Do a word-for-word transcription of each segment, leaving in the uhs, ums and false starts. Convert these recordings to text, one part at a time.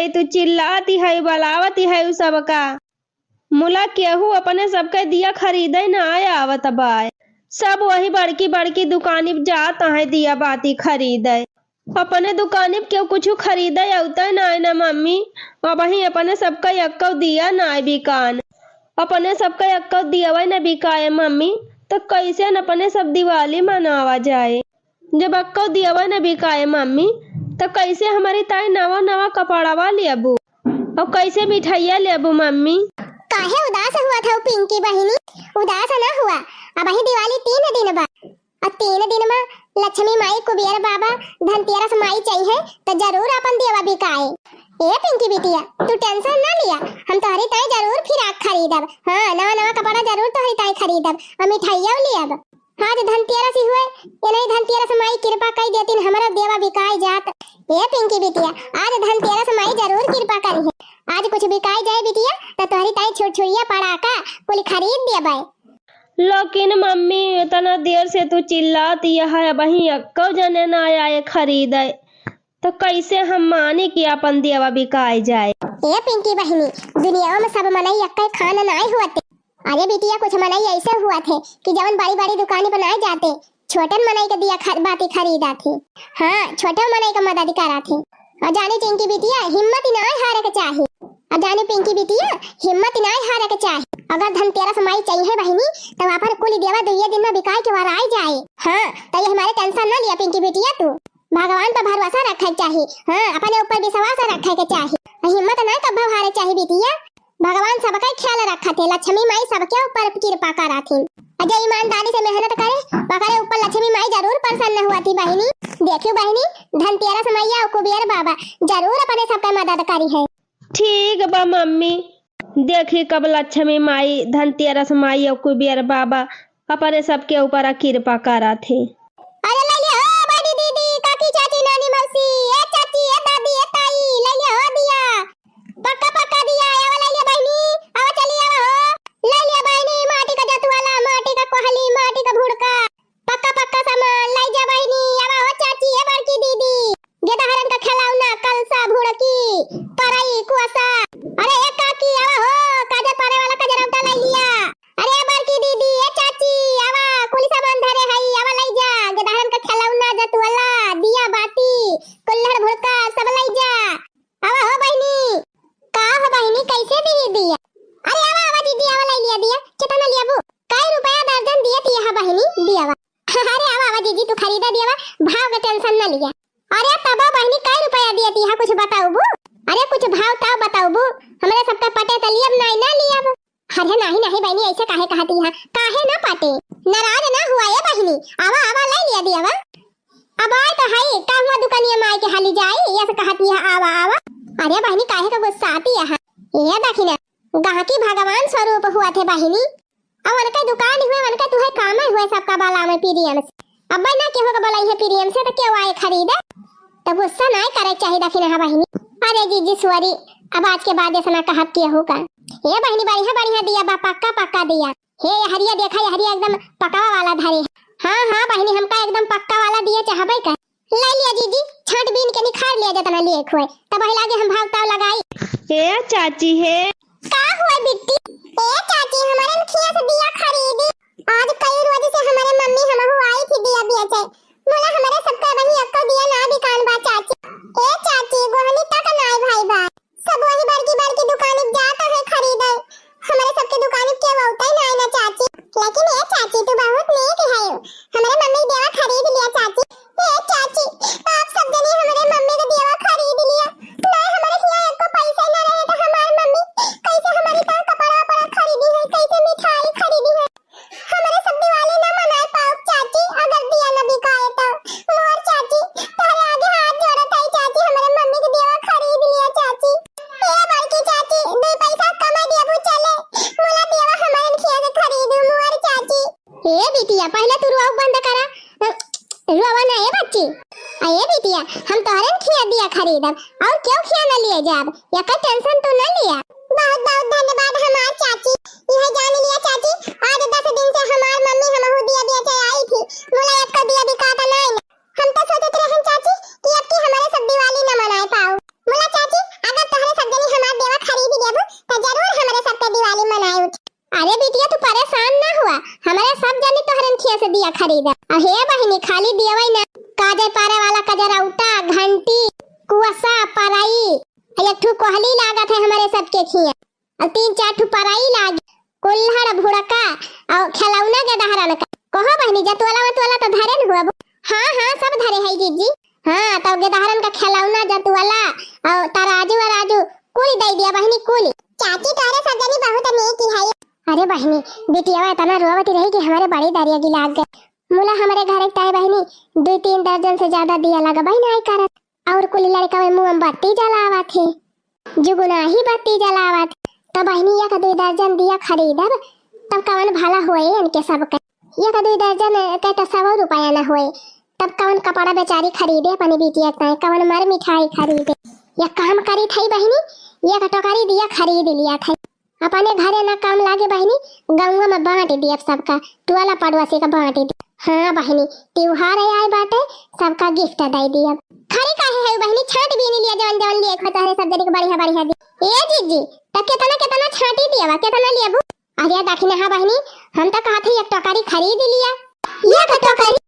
तू चिल्लाती है, बलावती है उ सबका। मुला केहू अपने सबके दिया खरीदे ना आवत बाय। सब वही बड़की बड़की दुकानी पे जात है दिया बाती खरीदे। अपने दुकानी पे केहू कुछ खरीदे अउते ना है ना मम्मी। अबही अपने सबका एक्को दिया ना है बिकान। अपने सबका एक्को दियावे ना बिकाए मम्मी, तो कैसे न अपने सब दिवाली मनावा जाए? जब एक्को दियावा न बिकाए मम्मी, तो कैसे हमारी ताई नवा नवा कपड़वा लेबू और कैसे मिठाइया लेबू मम्मी? काहे उदास हुआ था पिंकी बहिनी? उदास ना हुआ, अबही दिवाली तीन दिन बा। और तीन दिन में लक्ष्मी माई, कुबेर बाबा, धनतेरस माई चाहिए तो जरूर अपन देवा बिकाए। ए पिंकी बिटिया, तू tension ना लिया, हम तोहरी ताई जरूर फिराक खरीदब। हाँ, नवा नवा कपड़ा जरूर तोहरी ताई खरीदब और मिठाइया लेब। आज धनतेरस ही हुए, ये नहीं धनतेरस माई कृपा कई देतीन, हमारा देवा बिकाए जात। ए पिंकी बिटिया, आज धनतेरस माई जरूर कृपा करी है। आज कुछ बिकाए जाए बिटिया, तो तोहरी ताई छुरछुरिया पड़ाका कुल खरीद देबे। लेकिन मम्मी, इतना देर से तू चिल्लात यह है, अबही एक्को जने ना आए खरीदे, तो कैसे हम मानी कि अपन देवा बिकाए जाए? ए पिंकी बहिनी, दुनिया में सब मनई एक्के खान नाय होते। अरे बिटिया, कुछ मनई ऐसे हुआ थे कि जवन बड़ी बड़ी दुकानी पर नाय जाते, छोटन मनई के दिया खर-, बाती खरीदा थे। हाँ, छोटन मनई के मदद करा थे। और जाने चिंकी बिटिया, हिम्मत ही नाय हारे के चाही। और जाने पिंकी बिटिया, हिम्मत ही नाय हारे के चाही। अगर धनतेरस माई चाहिए बहिनी, तो अपन कुल देवा दुइये दिन में बिकाए के वराई जाए। हाँ, तो ये हमारे tension ना लिया पिंकी बिटिया तू। भगवान पर भरोसा रखे के चाही। हाँ, अपने ऊपर विश्वास रखे के चाही। हिम्मत ना कब हारे चाही बिटिया। भगवान सबके ख्याल रखत है, लक्ष्मी माई सबके ऊपर कृपा करत ही। और जे ईमानदारी से मेहनत करे, ओकरे ऊपर लक्ष्मी माई जरूर प्रसन्न हुआ थी बहिनी। देखियो बहिनी, धनतेरस मैया और कुबेर बाबा जरूर अपने सबके मदद करी है। ठीक बा मम्मी, देखी कब लक्ष्मी माई, धनतेरस माई और कुबेर बाबा अपने सबके ऊपर कृपा करत है। अरे ले लिया हो बड़ी दीदी, काकी, चाची, नानी, मौसी, ए चाची, ए दादी, ए ताई, ले लिया हो दिया। पक्का पक्का दिया, आवा ले लिया बहिनी, आवा चली आवा हो। ले लिया बहिनी, माटी का जतुआला, माटी का कोहली, माटी का भुड़का, पक्का पक्का सामान ले जा बहिनी, आवा हो चाची, ए बड़की दीदी। गेदहरन का खिलौना, कलसा, भुड़की, परई, कुआसा। अरे ए काकी, आवा हो, काजर पारे वाला कजरौटा ले लिया। अरे ए बड़की दीदी, ए चाची, आवा, कुल सामान धरे हई, आवा ले जा। गेदहरन का खिलौना, जतुआला, दिया बाती, कुल्हड़ भुड़का, सब ले जा। आवा हो बहिनी। का हो बहिनी, कैसे दिही दिया? अरे आवा, आवा दीदी, आवा ले लिया दिया। कितना लियाबू? कई रुपया दर्जन दिए थी यहाँ बहिनी दियावा। अरे आवा, आवा दीदी, तू खरीदा दियावा, भाव के tension न लिया। अरे तबो बहिनी, कई रुपया दिए थी यहाँ, कुछ बताऊबू? अरे कुछ भाव ताव बताऊबू? हमरे सबका पटे त लियब, नाई ना लियब। अरे नाही नाही बहिनी, ऐसे काहे कहती है? काहे ना पटे? नाराज ना हुआ ये बहिनी, आवा आवा ले लिया दियावा। अब आए तो हई, का हुआ दुकानिया माई के हाली जाई, ये से कहती है आवा आवा। अरे बहिनी, काहे का गुस्साती है? ये देखी ना, गाहकी भगवान स्वरूप हुआ थे बहिनी। अब उनके दुकान हुए, उनके तुहे काम हुए, सबका बाला में प्रेम से। अब ना केहू के बोलाई है प्रेम से तो केहू आए खरीदे, तो गुस्सा ना करे चाहिए देखी ना बहिनी। अरे जीजी sorry, अब आज के बाद ऐसा ना कहब केहू का। ये बहिनी बढ़िया बढ़िया दिया बा, पक्का पक्का दिया। हे, ये हरिया देखा, ये हरिया एकदम पकावा वाला धारी है। हाँ, हाँ, बहिनी, हमका एकदम पक्का वाला दिया चाहबे का। ले लिया जीजी, छांट बीन के निखार लिया, जतना लिए खोए, तब वही लागे हम भाव ताव लगाई। ए चाची हे। का हुआ बिट्टी? ए चाची, हमारे खिया से दिया खरीदी। आज कई रोज से हमारे मम्मी हमहू आई थी दिया बेचे। बोला हमारे सबका वही अक्को दिया ना बिकान बा चाची। ए चाची, गोहनी तक ना आई भाई बा। सब वही बड़की बड़की दुकान जाता है खरीदे। हमारे सबके दुकान के वो उतई ना आए ना चाची। लेकिन ए चाची, तू बहुत नेक है। हमारे मम्मी देवा खरीद लिया चाची। ए चाची, आप सब जने हमारे मम्मी के देवा खरीद लिया। नहीं हमारे हिया एको पैसा ना रहे तो हमारे मम्मी कैसे हमारी तरह कपड़ा वपड़ा खरीदी है, कैसे मिठाई खरीदी है? हमरे सब दिवाली ना मनाए पाउब चाची, अगर दिया न बिकाए तो। मोर चाची, तोहरे आगे हाथ जोड़त हई चाची, हमरे मम्मी के दिया खरीद लिया चाची। ए बड़की चाची, दो पैसा कमा दियाबू चले, मोला दिया हमरे खिया से खरीदू मोर चाची। ए बिटिया, पहले तू रोवा बंद करा। रोवा ना ए बच्ची। आ ए बिटिया, हम तोहरे खिया दिया खरीदब, और क्यों खिया न लिए जाब, या का tension तू न लिया। बहुत बहुत धन्यवाद हमार चाची, यह जान लिया चाची, आज दस दिन से हमार मम्मी हमहू दिया बेचे आई थी, मोला एक को दिया बिकाता नहीं ना। हम तो सोचत रहन चाची कि अब की हमारे सब दिवाली न मनाए पाओ। मोला चाची, अगर दिया खरीदब। अहे बहिनी, खाली दियवै ना, काजर पारे वाला कजरौटा, घंटी, कुआसा, परई, एक ठू कोहली लागत है हमरे सबके खिया। अउ तीन चार ठू परई लागी, कुल्हड़ भुड़का, अउ खेलौना गेदहरन का। कहो बहिनी, जतुअला वतुअला तो धरे न हुआ? हाँ, हाँ, सब धरे है जीजी। हाँ, तब गेदहरन का खेलौना, जतुअला, अउ तराजू वराजू, कुल दे दिया बहिनी, कुल। चाची, तोहरे सब जनी बहुत नीक है। अरे बहिनी, बिटियावा इतना रोवत रही कि हमरे बड़ी दरिया की लाग गए। मुला हमरे घरे ताई बहिनी, दो तीन दर्जन से ज्यादा दिया लगबे नाई करत। और कुल लड़का में मोमबत्ती जलावत है, जुगुनाही बत्ती जलावत। तब बहिनी एक दुई दर्जन दिया खरीदब, तब कवन भला होए इनके सबके। एक दुई दर्जन के तो सौ रुपया न होए, तब कवन कपड़ा बेचारी खरीदे अपनी बिटिया के ताई, कवन मर मिठाई खरीदे। एक काम करी थई बहिनी, एक टोकरी दिया खरीद लिया थई। अपने घरे ना काम लागे बहिनी, गौवा में बांट दियब सबका, टोला पड़ोसी का बांट दियब। हाँ बहिनी, त्योहार आए बाटे, सबका gift दे दियब। खड़ी काहे है बहिनी, छांट बीन लिया, जवन जवन लिए खो तोहरे सब जनी के बढ़िया बढ़िया दी। ए जीजी, त केतना केतना छांटी दियबा, केतना लेबू? अरे दखिना, हाँ बहिनी, हम तो कहत ही एक टोकरी खरीद लिया। एक टोकरी?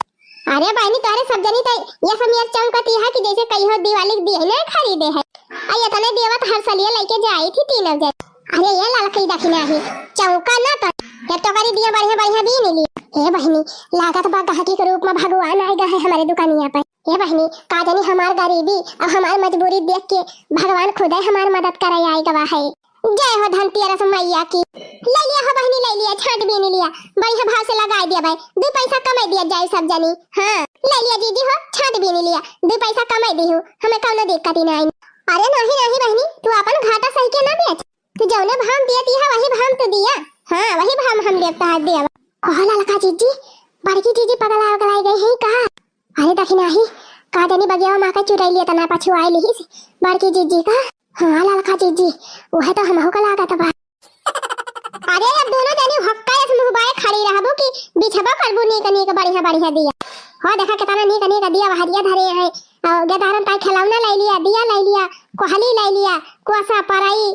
अरे बहिनी, तोहरे सब जनी त ये सब मेर चमकती है कि जैसे कहियो दिवाली के दिए ना खरीदे है। आ ये तने देवत हर सलिया लेके जाई थी तीनों जन। अरे ये ललकई दखिना ही, चौका ना तो ये टोकरी दिया बढ़िया बढ़िया बीन ली। हे बहिनी, लागत बा गहकी के रूप में भगवान आए गए है हमारे दुकानिया पर। हे बहिनी, का जानी हमार गरीबी और हमार मजबूरी देख के भगवान खुदे हमार मदद करे आए गवा है। जय हो धनतेरस मैया की। ले लिया हो बहिनी, ले लिया, छांट बीन लिया, बढ़िया भाव से लगाई दिया भाई, दो पैसा कमाई दिया जाए सब जनी। हाँ, ले लिया जीजी हो, छांट बीन लिया, दो पैसा कमाई दी हूँ, हमें कौनो दिक्कत ही नहीं। अरे नहीं नहीं बहिनी, तू अपन घाटा सही के ना बेच, तू जौने भाव दिया दिया वही भाव तू दिया। हाँ, वही भाव हम देवता है दिया। कहो ललका जीजी, बड़की जीजी पगला उगलाई गई है का? अरे दखिनाही, का जानी बगिया माँ का चुराई लिया तना पछुआई लिहिस बड़की जीजी का। हाँ ललका जीजी, वह तो हमहू का लागत बा। अरे अब दोनों जनी हक्का इस मुँह बाए खड़ी रहबू कि बिछबा करबू नीक नीक बढ़िया बढ़िया दिया। हो देखा कितना नीक नीक दिया वहरिया धरे हैं। और गेदारन ताई खिलौना ले लिया, दिया ले लिया, कोहली ले लिया, कुआसा परई,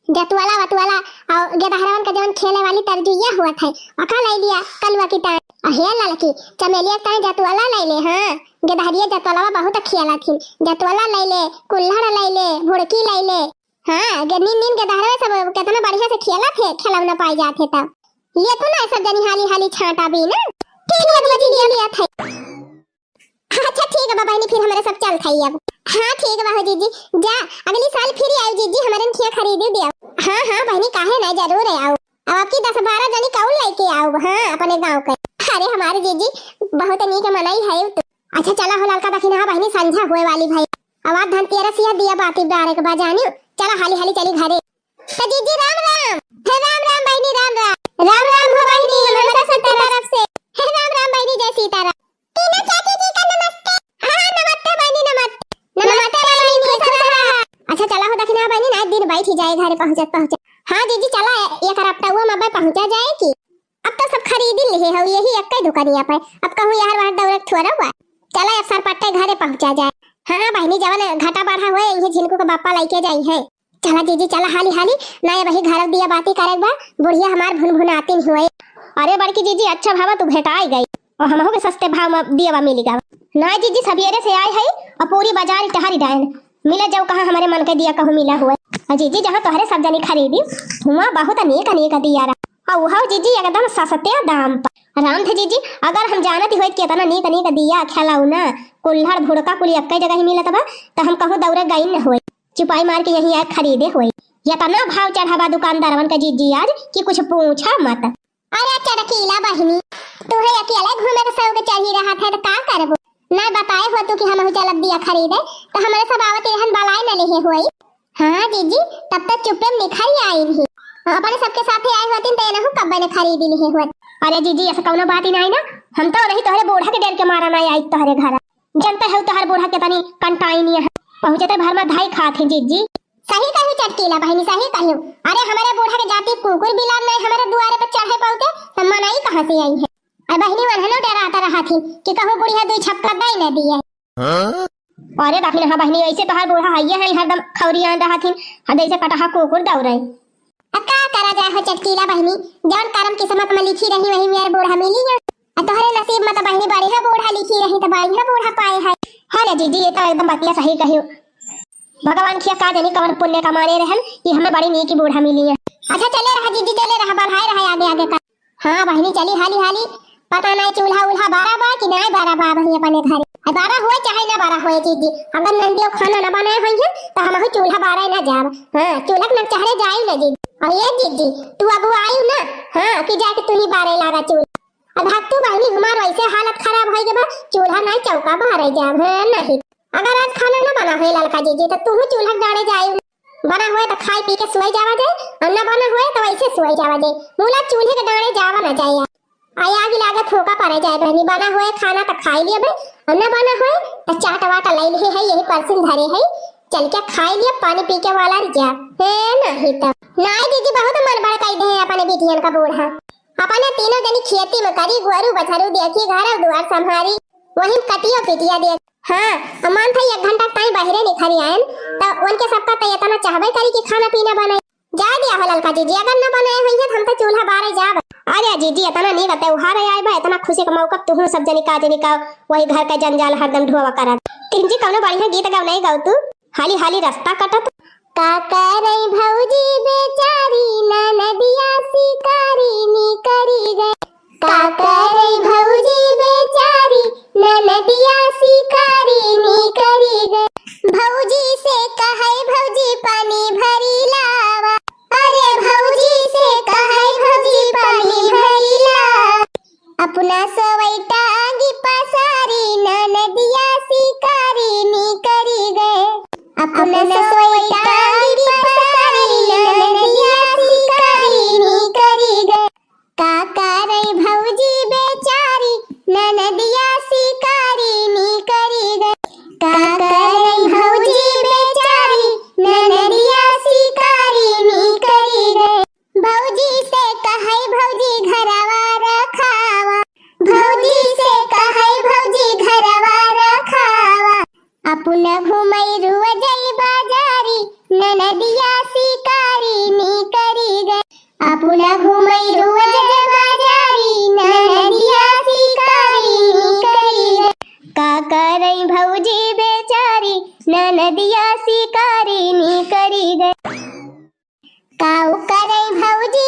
जतुआला वतुआला, और गेदहरवन के जवन खेले वाली तरजुइया हुआ थे, ओका ले लिया, कलुआ की टांग। और हे ललकी, चमेलिया के टांग जतुआला ले ले, हाँ, गेदहरिया जतुआला बहुत खेला थी, जतुआला ले ले, कुल्हड़ ले ले, भुड़की ले ले, हाँ, गे-, नीन नीन गेदहरवे सब कितना बढ़िया से खेला थे, खिलौना पाई जाते तब। ये तो ना सब जनी हाली हाली छांटा भी ना। ठीक है, दीदी, ले लिया थे। अच्छा ठीक है बहिनी, फिर हमरे सब चल थाई अब। हाँ ठीक बा हो जीजी, जा अगली साल फिर आऊ जीजी, हमरे खिया खरीदी दिया। हाँ हाँ बहिनी, काहे ना, जरूर है आऊ। अब आपकी दस बारह जनी कौन लेके आऊ, हाँ, अपने गाँव के। अरे हमारे जीजी बहुत नीक मनई है तू। अच्छा चला हो ललका दखिना, हाँ बहिनी, संझा हुए वाली भाई। अब आप धनतेरस या दिया बाती डारे के बा जानियो। चला हाली हाली चली घरे। तो जीजी राम राम। हे राम राम बहिनी, राम राम। राम राम हो बहिनी, हमरा सब तरफ से। हे राम राम बहिनी, जय सीताराम। टीना चाची जी का नमस्ते। हाँ, नमस्ते बहिनी, नमस्ते। नमस्ते बहिनी, खुश रहा। अच्छा, चला हो दखिना बहिनी, ना दिन बैठ ही जाए घरे पहुँचत पहुँचत। हाँ जीजी, चला एक रपटउआ में पहुँचा जाए की। अब तो सब खरीद ही लिहे हो, यही एक ही दुकानिया पे। अब कहूँ यार वहाँ दौड़े के थोड़ा हुआ। चला एक सरपट्टे घरे पहुँचा जाए। हाँ बहिनी, जवन घटा बढ़ा हुए, ये झिनकू के बापा लेके जाई है। चला जीजी, चला हाली हाली, ना ये वही घर दिया बाती करे बा, बुढ़िया हमार भुनभुनातिन हुए। अरे बड़की जीजी, अच्छा भावा तू भेटाई गई, और हमहू के सस्ते भाव में दियवा मिली गवा। ना जीजी, सवेरे से आए है और पूरी बाजार टहरी डायन, मिला जाओ कहाँ हमारे मन के दिया कहूँ मिला हुए। और जीजी, जहाँ तोहरे सब जनी खरीदी, हुआ बहुत अनेक अनेक दिया रहा, और वह जीजी एकदम सस्ते दाम पर। राम थे जीजी, अगर हम जानत होइत कि इतना नीक नीक दिया, खिलौना, कुल्हड़, भुड़का कुल एक्के जगह ही मिलत बा, तो हम कहूँ दौड़े गई न होइत। चुपाई मार के यहीं आए खरीदे होई। इतना भाव चढ़ावा दुकानदारवन का जीजी आज कि कुछ पूछा मत। अरे चटकीला बहिनी, तुहे अकेले घूमे के शौक चढ़ी रहा था तो का करबो? ना बताए हो तू कि हमहू चलब दिया खरीदे, तो हमरे सब आवत रहन बलाए न लेहे होई। हाँ जीजी, तब तक चुप्पे में निखरी आई रही। अपने सबके साथे आए होती तो एनहू कब्बे ने खरीदी लेहे होत। अरे जीजी, ऐसा कौनो बात ही नहीं ना, हम तो नहीं तोहरे बूढ़ा के डर के मारा ना आई तोहरे घर। जनते हो तोहर बूढ़ा के तनी कंटाई नहीं है, पहुँचते भर में धाई खात है जीजी। सही कहू चटकीला बहिनी, सही कहू। अरे हमारे बूढ़ा के जाति कुकुर बिलार नहीं हमारे दुआरे पर चढ़े पहुँचे तो मनई कहाँ से आई है? अरे बहिनी वनहनो डराता रहा थी कि कहूँ बुढ़िया दुई छपका दई न दिए। हाँ? अरे दखिन हाँ बहिनी, ऐसे तोहर बूढ़ा हइये है, हरदम खौरियान रहा थी, हाँ, जैसे कटहा कुकुर दौड़े। अब का करा जाए हो चटकीला बहिनी, जौन करम किस्मत में लिखी रही वही मेर बूढ़ा मिली है। आ तोहरे नसीब ई मत बहिनी, बढ़िया बूढ़ा लिखी रही त बढ़िया बूढ़ा पाए है। है ना जीजी, ये तो एकदम बतिया सही कही। भगवान खिया का जानी कवन पुण्य कमाने रहन कि हमें बड़ी नीकी बूढ़ा मिली है। अच्छा चले रहा जीजी, चले रहा, बढ़ाए रहा आगे आगे का। हाँ बहिनी, चली हाली हाली। पता नहीं चूल्हा उल्हा बारा बा कि नहीं बारा बा बहिनी अपने घरे। आ बारा होए चाहे ना बारा होए जीजी, अगर नंदियो खाना ना बनाए होइहन तो हमहू चूल्हा बारे ना जाब। हाँ, चूल्हा के नकचहरे जाई ना जीजी। और ये जीजी, तू अगुआई ना, हाँ, कि जाके तू ही बारे लागा चूल्हा। अब हक तू बहिनी, हमार वैसे हालत खराब होई गए बा, चूल्हा नहीं चौका बारे जाब, हाँ नहीं। अगर आज खाना ना बना होए ललका जीजी, तो तू चूल्हा के डारे जाई। बना होए तो खाई पी के सोए जावा जाए, और ना बना होए तो वैसे सोए जावा जाए। मूला चूल्हे के डारे जावा ना जाए। आई आग लागे फूंका पड़े जाए बहनी, बना होए खाना तो खाई लिए भाई, और ना बना होए तो चाट वाट लाई लिए है, यही परसिन धरे है, चल के खाई लिए, पानी पी के वाला जा। हे नहीं तो। नहीं जीजी, बहुत मन बड़काई दे अपने बिटियन का बूढ़ा। अपने तीनों जनी खेती में करी, गोरू बछरू देखी, घर और दुआर संभारी, वही कटियो पिटिया देख। हाँ, अमान था एक घंटा टाइम बहरे निखरी आयन, तो उनके सबका तो इतना चाहबे करी कि खाना पीना बनाई। जाए दिया हो ललका जीजी, अगर न बनाए होइहन तो हम तो चूल्हा बारे जाब। अरे जीजी, इतना नीक त्योहार आए बा, इतना खुशी का मौका, तुहू सब जनी का जनी का वही घर का जंजाल हरदम ढोवा करत। तिरंजी कौनो बढ़िया गीत गाओ, नहीं गाओ तू? हाली हाली रास्ता कटत। का करई भौजी बेचारी, ननदिया शिकारी निकरी गए। का करई भौजी बेचारी, ननदिया शिकारी निकरी गए। भौजी से कहई भौजी पानी भरी लावा, अरे भौजी से कहई भौजी पानी भरी लावा। अपना सवैटा आगी पसारी, ननदिया शिकारी निकरी गए। अपना सवैटा आगी पसारी, ननदिया शिकारी निकरी गए। का करई भौजी बेचारी, ननदिया शिकारी निकरी गए। का करई भौजी बेचारी, ननदिया शिकारी निकरी गए। भौजी से कहई भौजी घरवा रखावा, भौजी से कहई भौजी घरवा रखावा। अपना घुमई रुआ जाई बाजारी, ननदिया शिकारी निकरी गए। अपना घुमई रुआ जाई बाजारी, ननदिया शिकारी निकरी गए। का करई भौजी बेचारी, ननदिया शिकारी निकरी गए। काऊ करई भौजी